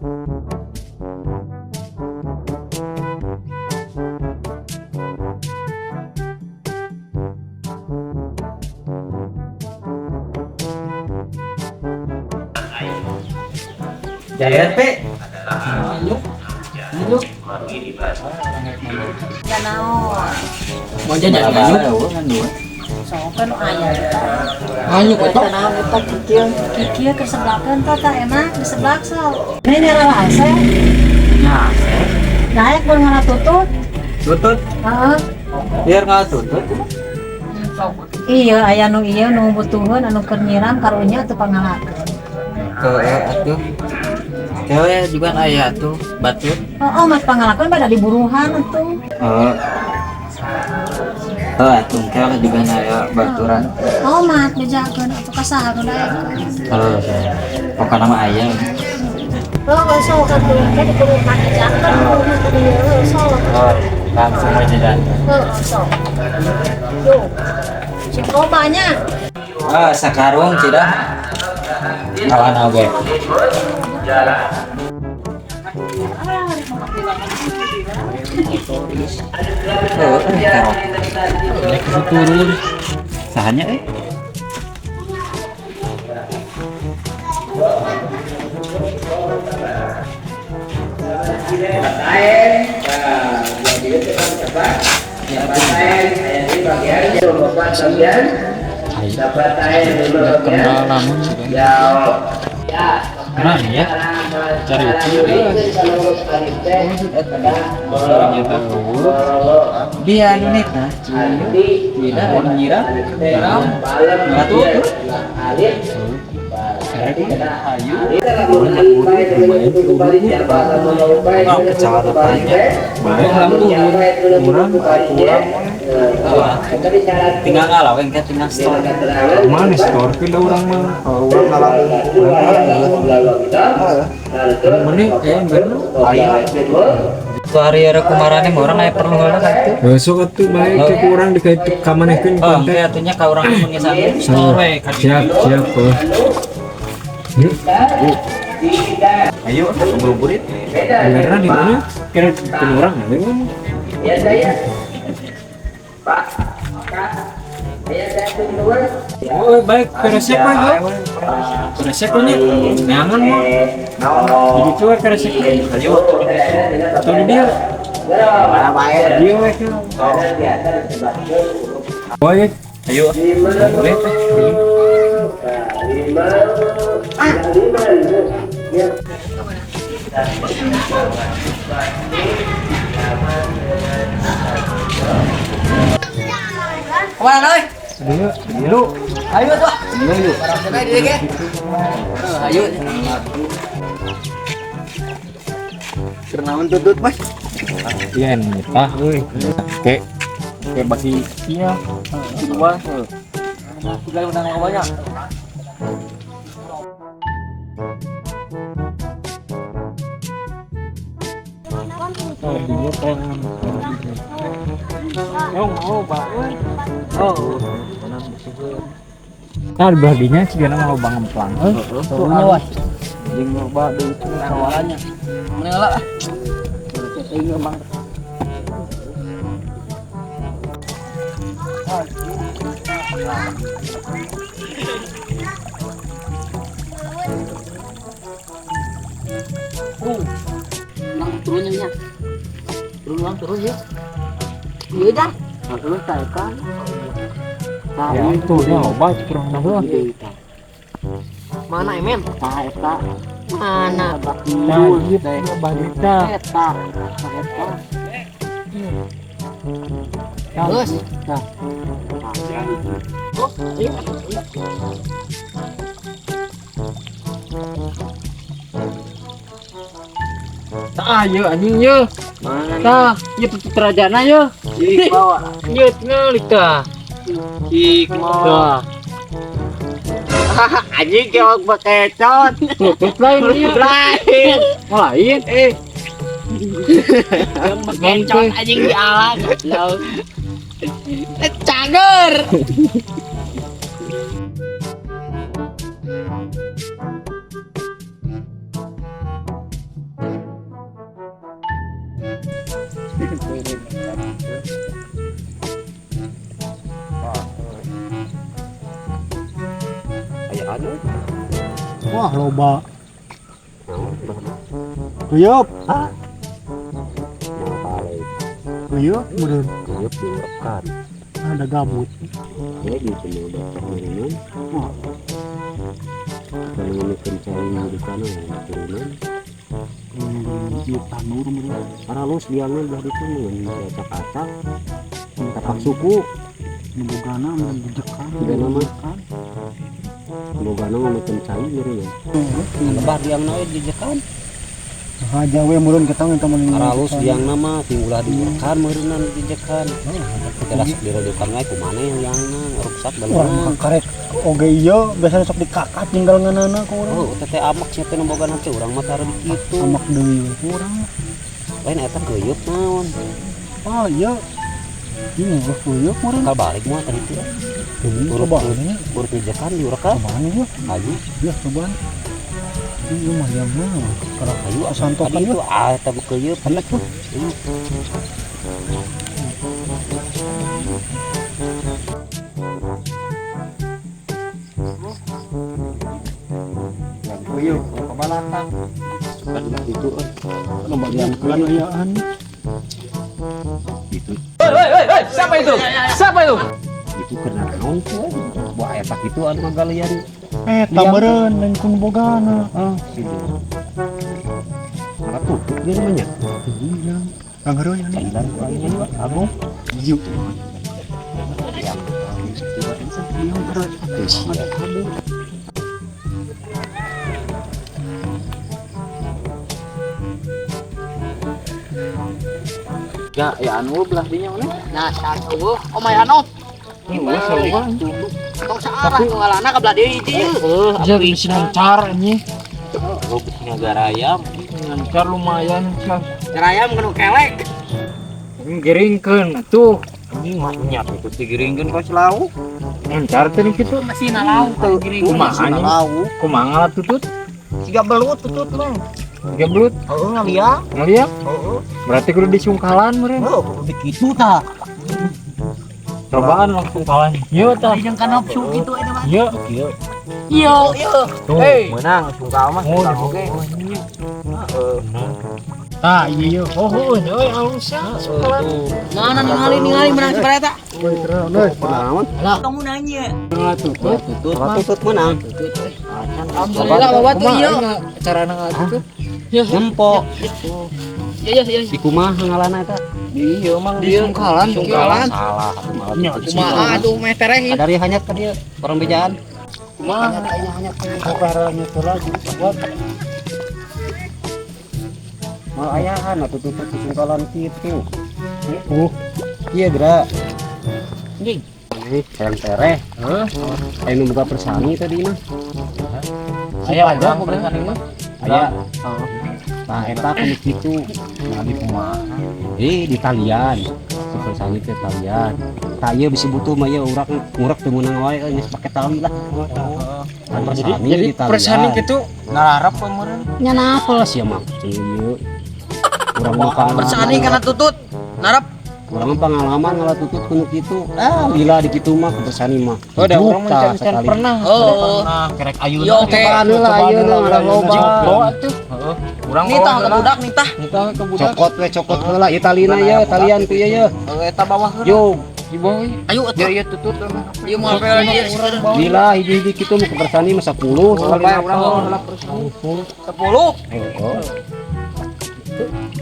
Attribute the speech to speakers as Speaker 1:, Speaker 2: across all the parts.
Speaker 1: Jaya P.
Speaker 2: Nyuk.
Speaker 3: Ya naon.
Speaker 2: Mau jajan nyuk.
Speaker 3: Sok kan aya.
Speaker 2: Nganyuk eta.
Speaker 3: Naon eta kikil. Kikil ke sebelakeun tah tah enak di sebelah sok. Ini nyarala ase.
Speaker 1: Nah,
Speaker 3: Daek mun ngala tutut.
Speaker 1: tutut.
Speaker 3: Heeh.
Speaker 1: Biar nggak tutut.
Speaker 3: Iya aya nu ieu nu butuheun anu keur nyiram karunya teu pangalakeun.
Speaker 1: Heeh, atuh. Cewek juga aya tuh batur.
Speaker 3: Oh, mat pangalakeun pada diburuhan atuh.
Speaker 1: Heeh. Heeh, atuh cewek juga aya baturan.
Speaker 3: Oh, mat bejakeun atuh ka saha nu daekeun.
Speaker 1: Heeh. Pokokna mah aya.
Speaker 3: Oh, sok atuh ke diburuhan bejakeun buruhan ka dieu sok.
Speaker 1: Oh, langsung aja dan.
Speaker 3: Heeh, sok. Tuh. Sing loba nya.
Speaker 1: Ah, sakarung tidak. Kawan oge. Heeh, karok.
Speaker 2: Naik ke turun.
Speaker 1: Sahannya eh.
Speaker 2: Kenal namun Nah, ya. Cari
Speaker 1: Dia anu nih nah. Tidak anu nyira. Nggak tutut. Oh, kecelakaan.
Speaker 2: Kurang kurang.
Speaker 1: Tinggal ngalah kan tinggal store.
Speaker 2: Mana store ke orang mah. Kalau orang ngalah Mana bener. Aya.
Speaker 1: Tuh hari ada kumarane mah orang aya perlu heula ka itu.
Speaker 2: Besok atuh bae ke kurang dikait kamanehkeun
Speaker 1: Oh,
Speaker 2: kontak.
Speaker 1: engke atunya ka urang mun ngesan store we ka
Speaker 2: Siap, siap. Oh. Yuk,
Speaker 1: Ayo, ngabuburit.
Speaker 2: beneran di mana? Kira ke orang ada ngomong. Oh, baik, keresek we gua. Keresek we nya. Neangan mah. Jadi tuh we keresek.
Speaker 1: Ayo.
Speaker 2: Atau di dia. Dia we ke. Oh, iya.
Speaker 1: Ayo. Ngabuburit teh.
Speaker 4: Kemana oi?
Speaker 2: Dia, dia.
Speaker 4: Ayo tuh. Ayo yuk. Ayo. Kenaon tutut, Mas?
Speaker 2: Iya, nitah euy. Oke. Oke, bagi iya.
Speaker 4: Dua. Tiga undang banyak.
Speaker 2: Oh, dia pengen. Oh, mau bangun. Oh. Nah, di belah dinya sih mau bang ngemplang.
Speaker 4: Turunnya, Mas. Jeung loba deui itu sawaranya. Mending lah. Teuing bang. Bang turunnya nya. Turun bang turun ya. Iya dah. Turun saya kan.
Speaker 2: Ya itu ya obat kurang nambah.
Speaker 4: Mana Emen? Tah eta. Mana?
Speaker 2: Nah, gitu balita.
Speaker 4: Eta. Eta. Terus. Nah. Oh, iya.
Speaker 2: Tah, ye anjing ye. Tah, ye tutut rajana ye.
Speaker 4: Ih, bawa.
Speaker 2: Ye tinggal tah.
Speaker 4: Ih,
Speaker 2: Tah.
Speaker 4: Anjing keok bekecot.
Speaker 2: Tutut lain ieu.
Speaker 4: Lain.
Speaker 2: Oh, lain.
Speaker 4: Eh. Bekecot anjing di alam. Cager.
Speaker 5: Aya anu.
Speaker 6: Wah, loba. Kuyup.
Speaker 5: Hah? Balik.
Speaker 6: Kuyup meureun.
Speaker 5: Kuyup diurekan.
Speaker 6: Ada gabut.
Speaker 5: Ya gitu mah udah turunan.
Speaker 6: Wah.
Speaker 5: Kalau ngeukeun cai di kana turunan.
Speaker 6: Ieu tanur meureun.
Speaker 5: Aralus diangna belah ditu mun acak-acak. Tapak suku.
Speaker 6: Nu bogana mun jejekan.
Speaker 5: Bogana mah. Bogana mah macam cai meureun ya. Lebah diangna we jejekan.
Speaker 6: Haja we meureun kita eta mah.
Speaker 5: Aralus diangna mah sing ulah diurekan meureunna jejekan. Kita sok dirojokan wae kumaha yang ruksak
Speaker 6: Urang
Speaker 5: baleungan.
Speaker 6: karek oge ieu biasana sok dikakat tinggal ngeunana ku urang.
Speaker 5: Oh, teh amak sia teh nu bogana teh urang mah tara di kitu.
Speaker 6: Amak deui we ku urang.
Speaker 5: Lain eta keuyeup naon.
Speaker 6: Ah ieu. Ini mah keuyeup meureun.
Speaker 5: Kal balik mah tadi teh.
Speaker 6: Urut
Speaker 5: Cobaan urut jejekan diurekan.
Speaker 6: Cobaan ieu.
Speaker 5: Hayu.
Speaker 6: Ya cobaan. Ieu mah yang mah. Kalau
Speaker 5: Hayu
Speaker 6: santokan
Speaker 5: tadi itu ah eta mah keuyeup.
Speaker 6: Enak tuh.
Speaker 1: Kuyup kebalakang.
Speaker 5: Kan itu euy.
Speaker 6: Loba yang keuyeuan.
Speaker 5: Itu.
Speaker 4: Hei, siapa itu? Siapa itu?
Speaker 5: Itu kena naon tuh. Buah eta kitu anu ngagalian.
Speaker 6: Eta meureun lain ku nu bogana.
Speaker 5: Ah, situ. Ala tutup dia namanya.
Speaker 6: Iya. Kang heureuy anu.
Speaker 5: Cailan ku aing nya agung.
Speaker 6: Ieu.
Speaker 1: Ya, ya anu belah dinya mana?
Speaker 4: Nah, saat eueuh, oh my ano.
Speaker 1: Eueuh sarua.
Speaker 4: Tong saarah nu ngalana ka belah dieu hiji ieu.
Speaker 1: Heuh,
Speaker 2: Jadi bisa ngancar anjing.
Speaker 1: Oh, bisa ngagarayam.
Speaker 2: Ngancar lumayan car.
Speaker 4: Garayam kudu kelek.
Speaker 2: Giringkeun atuh.
Speaker 5: Anjing mah nya itu digiringkeun ka lauk.
Speaker 2: Ngancar teh kitu.
Speaker 4: Masih lauk giring.
Speaker 2: Kumaha anjing? Kumaha ngalah tutut?
Speaker 1: Siga belut tutut mah.
Speaker 2: Siga belut.
Speaker 1: Heeh ngaliak.
Speaker 2: Ngaliak?
Speaker 1: Heeh.
Speaker 2: Berarti kudu disungkalan meureun.
Speaker 1: Heuh, kudu kitu tah.
Speaker 2: Cobaan langsung kawan. Ieu tah.
Speaker 4: Jeung ka nafsu kitu eta mah.
Speaker 2: Ieu.
Speaker 1: Ieu.
Speaker 4: Ieu, ieu.
Speaker 2: Tuh,
Speaker 1: meunang sungkal mah.
Speaker 2: Oh,
Speaker 1: oge.
Speaker 2: Heeh. Tah, ieu. Oh, heuh, euy alus ya. Sungkalan.
Speaker 4: Mana ningali menang sabaraha eta?
Speaker 6: Euy, keren euy.
Speaker 5: Kunaon?
Speaker 4: Kamu nanya.
Speaker 2: Tutut.
Speaker 5: Tutut mah tutut meunang.
Speaker 4: Alhamdulillah bawa tuh ieu.
Speaker 2: Carana ngatutut?
Speaker 5: Nempo.
Speaker 4: Iya, iya, iya.
Speaker 5: Di kumaha ngalana eta?
Speaker 1: Iya mang
Speaker 2: Di sungkalan,
Speaker 4: Sungkalan.
Speaker 5: Salah,
Speaker 4: Kumaha atuh meh tereh ieu.
Speaker 5: Kadari hanyat ka dieu, orang bejaan.
Speaker 2: Kumaha?
Speaker 6: Karanya teh lagi buat
Speaker 5: Mal ayahan atuh tutut di sungkalan kitu. Iya, Dra.
Speaker 4: Anjing.
Speaker 5: Nih, hayang tereh.
Speaker 2: Heuh.
Speaker 5: Aya nu boga persani tadi mah.
Speaker 2: Aya aja persani mah.
Speaker 5: Aya. Tah eta kudu kitu.
Speaker 2: Nah, di kumaha?
Speaker 5: Di talian. Si persani teh talian. Tah ieu bisi butuh mah ieu urang ngurek teu meunang wae geus pake tali lah.
Speaker 2: Jadi jadi persani kitu ngalarep meureun.
Speaker 5: Nya napel sia mah. Ieu. Urang mah pengalaman.
Speaker 4: Persani kana tutut. Narap.
Speaker 5: Urang mah pengalaman ngalah tutut kudu kitu. Ah, lila di kitu mah persani mah.
Speaker 2: Oh, da urang mah can pernah.
Speaker 4: Oh.
Speaker 2: Pernah kerek ayeuna.
Speaker 4: Yo, oke.
Speaker 5: Cobaan heula ayeuna ngalah loba.
Speaker 2: Bawa tuh. Heeh. Urang
Speaker 4: Nitah ke budak nitah.
Speaker 2: Nitah ke budak.
Speaker 5: Cokot we cokot heula ieu talina ye, talian ku ieu ye.
Speaker 1: Eta bawah heula.
Speaker 5: Yo,
Speaker 2: Di bawah.
Speaker 4: Ayo atuh.
Speaker 1: Ieu tutut mah.
Speaker 4: Ieu moal pel ieu.
Speaker 5: lila hiji-hiji kitu mah persani mah 10 sekali
Speaker 1: Urang
Speaker 5: napel.
Speaker 4: 10.
Speaker 5: Oh.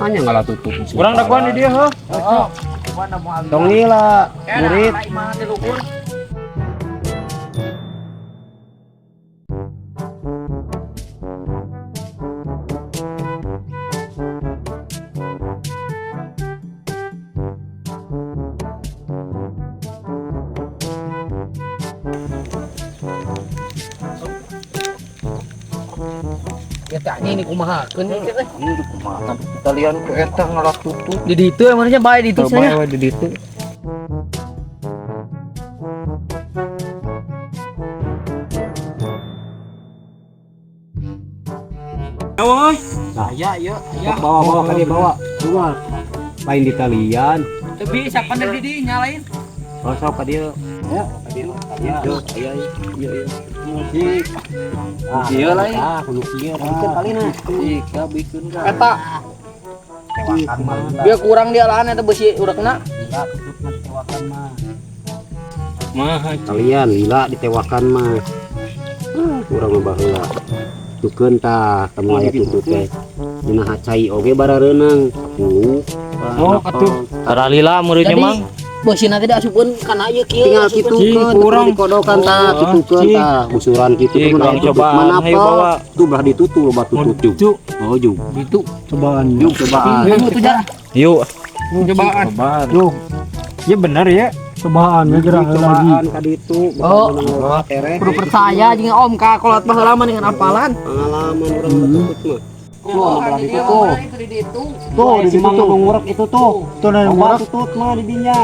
Speaker 5: Hanya ngalah tutup.
Speaker 2: Urang daguan di dieu heuh.
Speaker 1: Heeh.
Speaker 5: Tong lila, murid.
Speaker 4: Ya teh anjing ini kumahakeun ieu teh.
Speaker 1: Ini kumaha talian ku eta ngalah tutut.
Speaker 4: Di ditu emangnya bae di ditu cenah.
Speaker 1: Bae di ditu.
Speaker 5: Woi.
Speaker 1: Aya ieu, aya.
Speaker 5: Bawa bawa ka dieu bawa. Keluar. Lain di talian.
Speaker 4: Teu bisa pan di dinya lain.
Speaker 5: Oh, sok ka dieu. Ya, ka dieu. Iya, iya, iya, iya. Ieu lain. Ah, kudu kieu. Bikeun talina.
Speaker 1: Ika bikeun ka.
Speaker 4: Eta biar kurang dia lahan eta beusi urekna.
Speaker 5: Lila tutut mah ditewakan mah.
Speaker 6: Mah
Speaker 5: Kalian lila ditewakan mah. Kurang mah baheula. Tukeun tah temu aya tutut teh. Dina cai oge barareunang 10.
Speaker 6: Oh, atuh. Tara lila muridnya
Speaker 4: Jadi
Speaker 6: mang.
Speaker 4: Beusina teh diasupkeun kana ieu kieu.
Speaker 5: Tinggal
Speaker 4: diasupkeun.
Speaker 5: kitukeun,
Speaker 6: kurang.
Speaker 5: dikodokan tah, kitukeun tah, busuran kitu
Speaker 6: Cik,
Speaker 5: mun
Speaker 6: kurang
Speaker 5: aya tutut
Speaker 6: cobaan,
Speaker 5: mana
Speaker 6: hayu bawa.
Speaker 5: Tuh belah ditutu loba tutut juk. Oh juk.
Speaker 4: Ditu.
Speaker 6: Cobaan.
Speaker 5: Juk cobaan.
Speaker 4: Ayo tuh jar.
Speaker 6: Yuk.
Speaker 2: Cobaan. Tuh. Ya bener ya.
Speaker 6: Cobaan ya gerak lagi.
Speaker 5: Cobaan ka ditu.
Speaker 4: Oh.
Speaker 5: Tereh.
Speaker 4: Kudu percaya jeung om ka kolot baheula mah dengan apalan.
Speaker 5: Pengalaman urang tutut mah.
Speaker 4: Tuh,
Speaker 5: belah ditu tuh.
Speaker 6: Tuh di
Speaker 5: Si
Speaker 6: situ
Speaker 5: Mang
Speaker 6: tuh.
Speaker 5: nu ngurek itu tuh.
Speaker 6: Tuh nah
Speaker 5: Loba
Speaker 6: ngurek.
Speaker 5: tutut mah di dinya.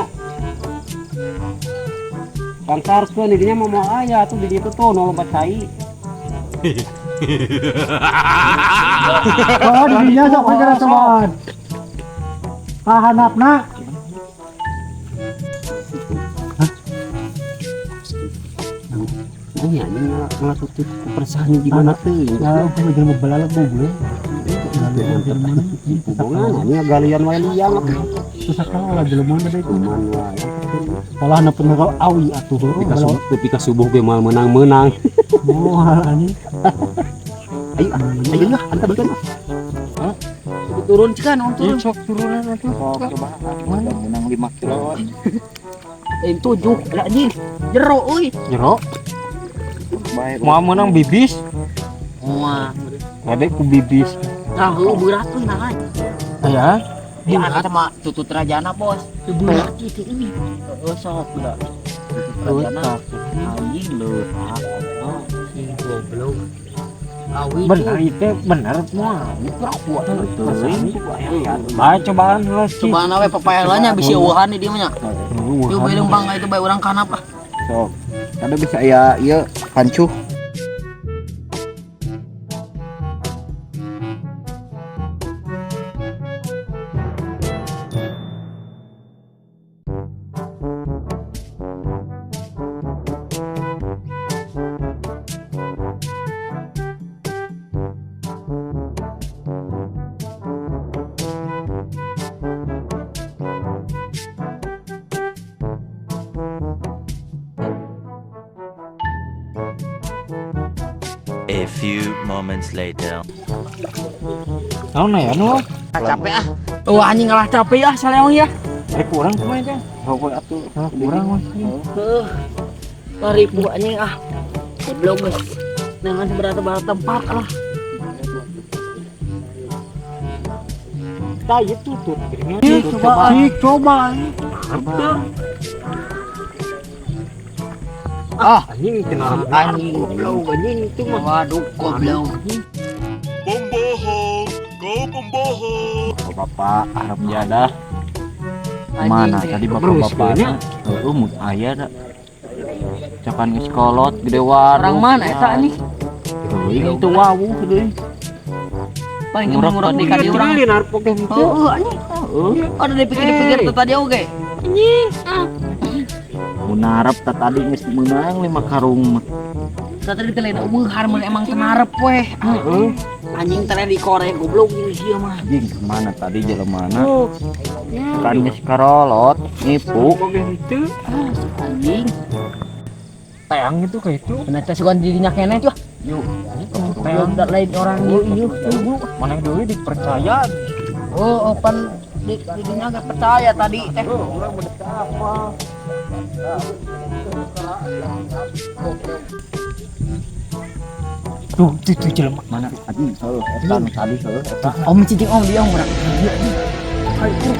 Speaker 5: Bangsarkeun di dinya mah moal aya tuh di ditu tuh nu loba cai.
Speaker 6: Oh, di dinya sok gerak cobaan. Kahanapna.
Speaker 5: Ini anjing ngalah tutut keperasaan gimana tuh?
Speaker 6: Ya, udah jelema belalak goblok.
Speaker 5: Hubungan ini galian wae liang atuh.
Speaker 6: Susah kalau lah jelema mah itu.
Speaker 5: Cuman wae.
Speaker 6: Polah na pun kalau awi atuh.
Speaker 5: Tepi ka subuh ge moal menang-menang.
Speaker 6: Moal anjing.
Speaker 5: Ayo, ayo lah, anta beukeun.
Speaker 4: Turun cikan om turun.
Speaker 2: Sok turunan atuh.
Speaker 1: Sok coba. Menang 5 kilo.
Speaker 4: Lain 7 lah anjing. Jero euy.
Speaker 2: Jero.
Speaker 1: Baik.
Speaker 2: Mau menang bibis.
Speaker 4: Wah.
Speaker 2: Gede ku bibis.
Speaker 4: Nah, heuh berat euy nah.
Speaker 2: Ya.
Speaker 4: Ya eta mah tutut rajana, Bos. Berat itu ini. Heeh, sok udah. Tutut rajana.
Speaker 1: Anjing lu.
Speaker 4: Goblok. Awi
Speaker 2: Bener itu bener semua. Bae cobaan lah sih.
Speaker 4: Cobaan we papaelanya bisi eueuhan di dieu mah nya. Yuk bae leumpang ka itu bae urang kanap ah.
Speaker 1: Sok. Kada bisa ya ieu pancuh.
Speaker 7: A few moments later.
Speaker 2: Naon ya nu?
Speaker 4: Capek ah. Wah anjing ngalah capek ah saleong ya.
Speaker 2: Eh kurang kumaha teh?
Speaker 1: Heueuh atuh.
Speaker 2: Kurang mah.
Speaker 4: Heuh. Ribu anjing ah. Goblok geus. Dengan seberapa tempat lah.
Speaker 2: Tah ieu tutut. Coba. Coba.
Speaker 4: Ah,
Speaker 5: Anjing kenal
Speaker 4: anjing.
Speaker 5: goblok anjing itu mah.
Speaker 4: Waduh goblok.
Speaker 7: Pembohong, kau pembohong.
Speaker 1: Bapak arep jadah. Mana tadi bapak-bapaknya? Heeh, mun aya da. Capan geus kolot gede warung.
Speaker 4: Orang mana eta nih?
Speaker 1: Teuing itu wawuh deui.
Speaker 4: Paling ngurang di ka dieu urang. Heeh anjing. Ada dipikir-pikir teh tadi oge. Anjing.
Speaker 1: Mun narep teh tadi geus meunang 5 karung mah.
Speaker 4: Tadi teh lain eueuhan mun emang teu narep weh.
Speaker 1: Heeh.
Speaker 4: Anjing teh dikorek goblok jeung sia mah.
Speaker 1: Anjing kemana tadi jelemana? Kan geus karolot nipu.
Speaker 4: Anjing.
Speaker 2: Teang itu kayak itu.
Speaker 4: Bener teh sugan dirinya keneh tuh.
Speaker 1: Yuk.
Speaker 4: Teang lain orang ieu ieu.
Speaker 2: Mana deui dipercaya.
Speaker 4: Oh, pan dirinya gak percaya tadi teh.
Speaker 2: Tuh, tuh jelema.
Speaker 1: Mana anjing heuh eta nu tadi heuh eta.
Speaker 4: Om cicing om dia om urang.
Speaker 2: Anjing.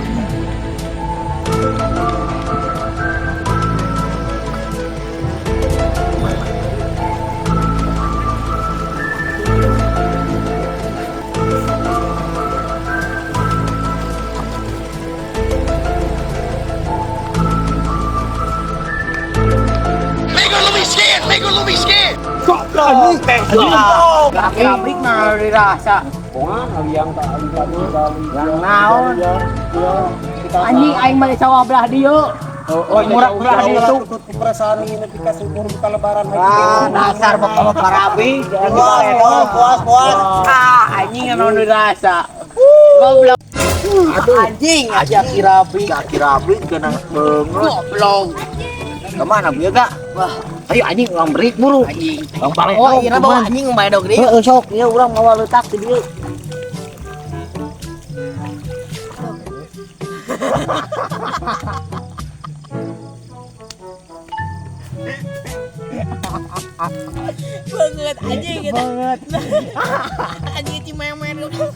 Speaker 4: Abrik mah dirasa.
Speaker 5: Jangkongan aliang tak
Speaker 4: Yang naon? Anjing aing mah di sawah belah dieu.
Speaker 5: Oh,
Speaker 4: murah belah ditu.
Speaker 5: Perasaan ini nepi ka syukur ka lebaran.
Speaker 4: Ah, dasar bapak rabi.
Speaker 5: Puas, puas, puas.
Speaker 4: Ah, anjing anu nu rasa. Goblok.
Speaker 1: Aduh.
Speaker 4: Anjing aja kirabi.
Speaker 1: Kaki rabi kena banget.
Speaker 4: Goblok.
Speaker 1: Kemana bieu gak?
Speaker 4: Wah,
Speaker 1: Ayo anjing urang berik buru.
Speaker 4: anjing.
Speaker 1: Urang balik.
Speaker 4: Oh, iya bawa anjing bae dog deui.
Speaker 1: Heeh sok, ieu urang mawa leutak di dieu.
Speaker 4: Banget anjing gitu. Banget. Anjing cimemen goblok.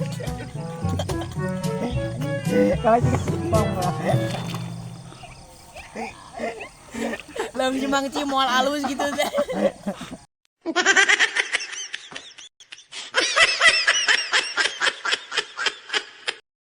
Speaker 4: Lam cimang cimol alus gitu teh.